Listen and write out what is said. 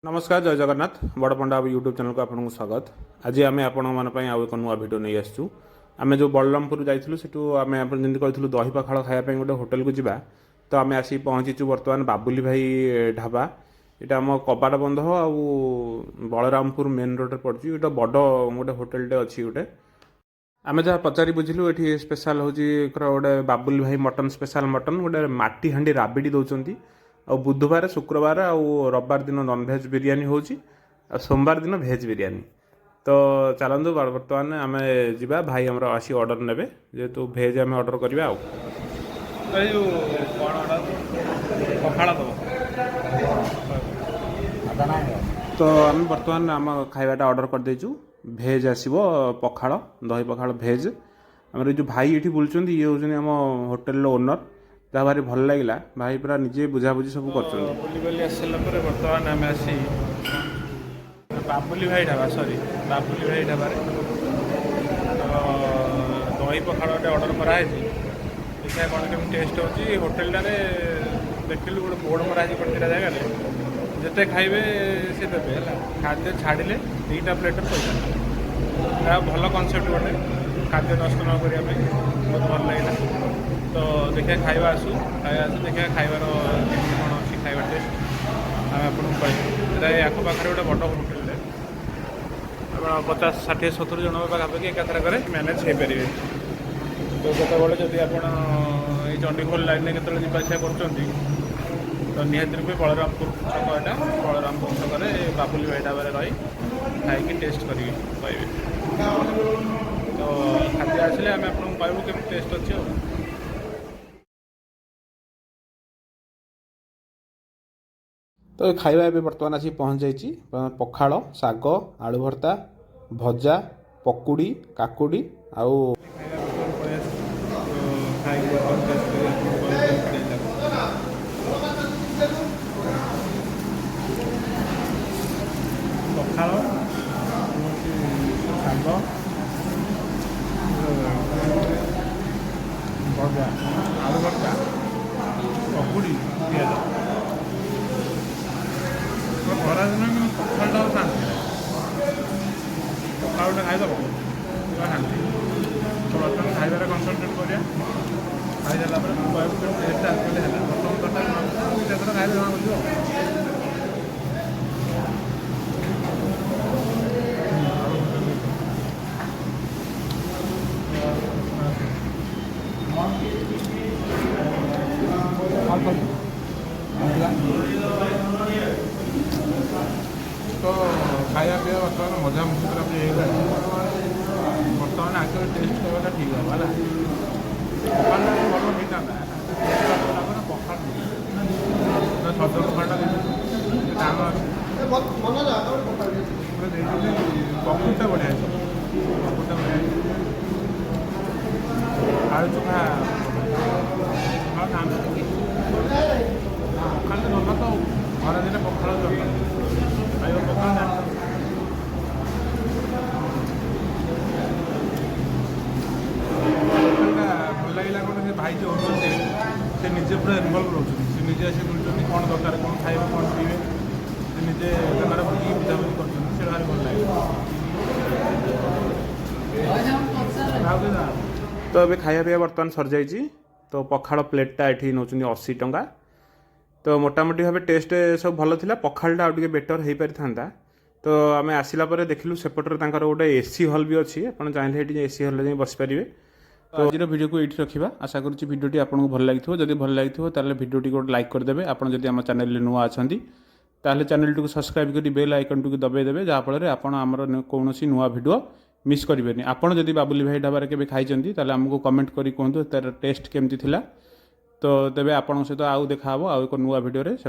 ନମସ୍କାର, ଜୟ ଜଗନ୍ନାଥ। ବଡ଼ ପଣ୍ଡା ୟୁଟ୍ୟୁବ୍ ଚ୍ୟାନେଲକୁ ଆପଣଙ୍କୁ ସ୍ୱାଗତ। ଆଜି ଆମେ ଆପଣମାନଙ୍କ ପାଇଁ ଆଉ ଏକ ନୂଆ ଭିଡ଼ିଓ ନେଇ ଆସିଛୁ। ଆମେ ଯେଉଁ ବଳରାମପୁର ଯାଇଥିଲୁ, ସେଠୁ ଆମେ ଆପଣ ଯେମିତି କହିଥିଲୁ ଦହି ପଖାଳ ଖାଇବା ପାଇଁ ଗୋଟେ ହୋଟେଲକୁ ଯିବା, ତ ଆମେ ଆସିକି ପହଞ୍ଚିଛୁ ବର୍ତ୍ତମାନ ବାବୁଲି ଭାଇ ଢାବା। ଏଇଟା ଆମ କବାଟ ବନ୍ଧ ଆଉ ବଳରାମପୁର ମେନ୍ ରୋଡ଼ରେ ପଡ଼ୁଛି। ଏଇଟା ବଡ଼ ଗୋଟେ ହୋଟେଲଟେ ଅଛି ଗୋଟେ। ଆମେ ଯାହା ପଚାରି ବୁଝିଲୁ, ଏଠି ସ୍ପେଶାଲ ହେଉଛି ଗୋଟେ ବାବୁଲି ଭାଇ ମଟନ୍, ସ୍ପେଶାଲ ମଟନ୍, ଗୋଟେ ମାଟି ହାଣ୍ଡି ରାବିଡ଼ି ଦେଉଛନ୍ତି। ଆଉ ବୁଧବାର, ଶୁକ୍ରବାର ଆଉ ରବିବାର ଦିନ ନନଭେଜ୍ ବିରିୟାନୀ ହେଉଛି ଆଉ ସୋମବାର ଦିନ ଭେଜ୍ ବିରିୟାନୀ। ତ ଚାଲନ୍ତୁ, ବର୍ତ୍ତମାନ ଆମେ ଯିବା। ଭାଇ ଆମର ଆସି ଅର୍ଡ଼ର ନେବେ, ଯେହେତୁ ଭେଜ୍ ଆମେ ଅର୍ଡ଼ର କରିବା। ଆଉ ଏଇ ଯୋଉ କ'ଣ ପଖାଳ ଦବ। ତ ଆମେ ବର୍ତ୍ତମାନ ଆମ ଖାଇବାଟା ଅର୍ଡ଼ର କରିଦେଇଛୁ। ଭେଜ୍ ଆସିବ, ପଖାଳ, ଦହି ପଖାଳ ଭେଜ୍। ଆମର ଏଇ ଯେଉଁ ଭାଇ ଏଠି ବୁଲୁଛନ୍ତି, ଇଏ ହେଉଛନ୍ତି ଆମ ହୋଟେଲର ଓନର୍। ଯାହା ଭାରି ଭଲ ଲାଗିଲା, ଭାଇ ପୁରା ନିଜେ ବୁଝାବୁଝି ସବୁ କରୁଛନ୍ତି। ବୁଲି ବୁଲି ଆସିସାରିଲା ପରେ ବର୍ତ୍ତମାନ ଆମେ ଆସି ବାବୁଲି ଭାଇ ଢାବା, ସରି, ବାବୁଲି ଭାଇ ଢାବାରେ ତ ଦହି ପଖାଳ ଗୋଟେ ଅର୍ଡ଼ର କରାହେଇଛି। ଦେଖିବା କ'ଣ କେମିତି ଟେଷ୍ଟ ହେଉଛି। ହୋଟେଲଟାରେ ଦେଖିଲୁ ଗୋଟେ ବୋର୍ଡ଼ ମରାହେଇଛି ଗୋଟେ ଜାଗାରେ, ଯେତେ ଖାଇବେ ସେ ଦେବେ। ହେଲା, ଖାଦ୍ୟ ଛାଡ଼ିଲେ 2ଟା ପ୍ଲେଟ୍ର ପଇସା ନେବେ। ଏହା ଭଲ କନସେପ୍ଟ ଗୋଟେ, ଖାଦ୍ୟ ନଷ୍ଟ ନ କରିବା ପାଇଁ। ବହୁତ ଭଲ ଲାଗିଲା। ତ ଦେଖିବା, ଖାଇବା ଆସୁ, ଖାଇବା ଆସୁ, ଦେଖିବା ଖାଇବାର କେମିତି କ'ଣ ଅଛି, ଖାଇବା ଟେଷ୍ଟ ଆମେ ଆପଣଙ୍କୁ କହିବୁ। ଏଇଟା ଏଇ ଆଖପାଖରେ ଗୋଟେ ବଡ଼ ହୋଟେଲରେ ଆପଣ 50, 60, 70 ଜଣ ପାଖାପାଖି ଏକାଥରକରେ ମ୍ୟାନେଜ୍ ହେଇପାରିବେ। ତ କେତେବେଳେ ଯଦି ଆପଣ ଏଇ ଚଣ୍ଡିଖୋଲ ଲାଇନ୍ରେ କେତେବେଳେ ଯିବା ଆସିବା କରୁଛନ୍ତି, ତ ନିହାତି ରୂପେ ବଳରାମପୁର ଛକ, ଏଇଟା ବଳରାମପୁର ଛକରେ ବାବୁଲି ଭାଇ ଢାବାରେ ରହି ଖାଇକି ଟେଷ୍ଟ କରିକି କହିବେ। ତ ଖାଦ୍ୟ ଆସିଲେ ଆମେ ଆପଣଙ୍କୁ କହିବୁ କେମିତି ଟେଷ୍ଟ ଅଛି। ଆଉ ତ ଏ ଖାଇବା ଏବେ ବର୍ତ୍ତମାନ ଆସିକି ପହଞ୍ଚି ଯାଇଛି। ପଖାଳ, ଶାଗ, ଆଳୁ ଭର୍ତ୍ତା, ଭଜା, ପକୁଡ଼ି, କାକୁଡ଼ି ଆଉ ଖାଇବା ବର୍ତ୍ତମାନ ପଳେଇ ଆସିଛି। ତ ଖାଇକି ବର୍ତ୍ତମାନ ଟେଷ୍ଟ କରି ଆପଣଙ୍କୁ କହିବୁ କେମିତି ଟେଷ୍ଟ ଲାଗୁଛି। ପଖାଳ ହେଉଛି, ଶାଗ ଭଜା, ଆଳୁ ଭର୍ତ୍ତା, ପକୁଡ଼ି, ପିଆଜ। ତ ଖରାଦିନ କିନ୍ତୁ ପଖାଳଟା ଆଉ ଶାନ୍ତି ନାହିଁ। ପଖାଳଟା ଖାଇଦେବ, ପୁରା ଶାନ୍ତି। ତ ବର୍ତ୍ତମାନ ଖାଇବାରେ କନସେନ୍ଟ୍ରେଟ୍ କରିବା। ଖାଇସାରିଲା ପରେ ମୁଁ କହିବୁ କେମିତି ଟେଷ୍ଟ ଆକ୍ଚୁଆଲି ହେଲା। ପ୍ରଥମ ଥରଟା ଜଣା, ଦୁଇଟା ଥର ଖାଇଲେ ଜଣା ପଡ଼ିଯିବ ଆଉ। ଆଳୁ ଭର୍ତ୍ତା ଦେଇଛି। ତ ଖାଇବା ପିଇବା ବର୍ତ୍ତମାନ ମଜାମସ୍ତି ପୁରା ପୁରି ହେଇଗଲାଣି। ବର୍ତ୍ତମାନ ଆକ୍ଚୁଆଲି ଟେଷ୍ଟ କରିବାଟା ଠିକ୍ ହେବ। ହେଲା, ପଖାଳଟା ବି ଭଲ ହେଇଥାନ୍ତା। ହେଲା ପରେ ପଖାଳ ତ ସଜ ପଖାଳଟା ଦେଇଛନ୍ତି, ଟିକେ ଟାଣ ଅଛି ପୁରା ଦେଇଛନ୍ତି। ପକୁଡ଼ିଟା ବଢ଼ିଆ ହେଇଛି, ପକୁଡ଼ିଟା ବଢ଼ିଆ ହେଇଛି। ଆଳୁ ଚୋଖା ପଖାଳ ଖାଆନ୍ତୁ। ପଖାଳ ତ ଭଲ ତ ଆଉ ଖରାଦିନେ ପଖାଳ ଦରକାର। ଖାଇବ ପଖାଳ ଜାଣିଛ। ହୋଟେଲଟା ଭଲ ଲାଗିଲା କ'ଣ, ସେ ଭାଇ ଯିଏ ଓନର୍, ସେ ନିଜେ ପୁରା ଇନଭଲ୍ଭ ରହୁଛନ୍ତି। ସେ ନିଜେ ଆସି ବୁଲୁଛନ୍ତି, କ'ଣ ଦରକାର, କ'ଣ ଖାଇବେ, କ'ଣ ପିଇବେ, ସେ ନିଜେ ତାଙ୍କର ବୁଝିକି ବୁଝାବୁଝି କରୁଛନ୍ତି। ସେଇଟା ଭାରି ଭଲ ଲାଗିଲା। ଆଉ କି ନା। ତ ଏବେ ଖାଇବା ପିଇବା ବର୍ତ୍ତମାନ ସରିଯାଇଛି। ତ ପଖାଳ ପ୍ଲେଟ୍ଟା ଏଠି ନେଉଛନ୍ତି 80 ଟଙ୍କା। ତ ମୋଟାମୋଟି ଭାବେ ଟେଷ୍ଟ ସବୁ ଭଲ ଥିଲା, ପଖାଳଟା ଆଉ ଟିକେ ବେଟର୍ ହେଇପାରିଥାନ୍ତା। ତ ଆମେ ଆସିଲା ପରେ ଦେଖିଲୁ ସେପଟରେ ତାଙ୍କର ଗୋଟେ ଏସି ହଲ୍ ବି ଅଛି। ଆପଣ ଚାହିଁଲେ ଏଠି ଏସି ହଲ୍ରେ ଯାଇ ବସିପାରିବେ। ତ ଆଜିର ଭିଡ଼ିଓକୁ ଏଇଠି ରଖିବା। ଆଶା କରୁଛି ଭିଡ଼ିଓଟି ଆପଣଙ୍କୁ ଭଲ ଲାଗିଥିବ। ଯଦି ଭଲ ଲାଗିଥିବ, ତାହେଲେ ଭିଡ଼ିଓଟିକୁ ଗୋଟେ ଲାଇକ୍ କରିଦେବେ। ଆପଣ ଯଦି ଆମ ଚ୍ୟାନେଲରେ ନୂଆ ଅଛନ୍ତି, ତାହେଲେ ଚ୍ୟାନେଲଟିକୁ ସବସ୍କ୍ରାଇବ୍ କରି ବେଲ୍ ଆଇକନ୍ଟିକୁ ଦବାଇ ଦେବେ, ଯାହାଫଳରେ ଆପଣ ଆମର କୌଣସି ନୂଆ ଭିଡ଼ିଓ ମିସ୍ କରିବେନି। ଆପଣ ଯଦି ବାବୁଲି ଭାଇ ଢାବାରେ କେବେ ଖାଇଛନ୍ତି, ତାହେଲେ ଆମକୁ କମେଣ୍ଟ କରି କୁହନ୍ତୁ ତାର ଟେଷ୍ଟ କେମିତି ଥିଲା। ତ ତେବେ ଆପଣଙ୍କ ସହିତ ଆଉ ଦେଖା ହେବ ଆଉ ଏକ ନୂଆ ଭିଡ଼ିଓରେ। ସେ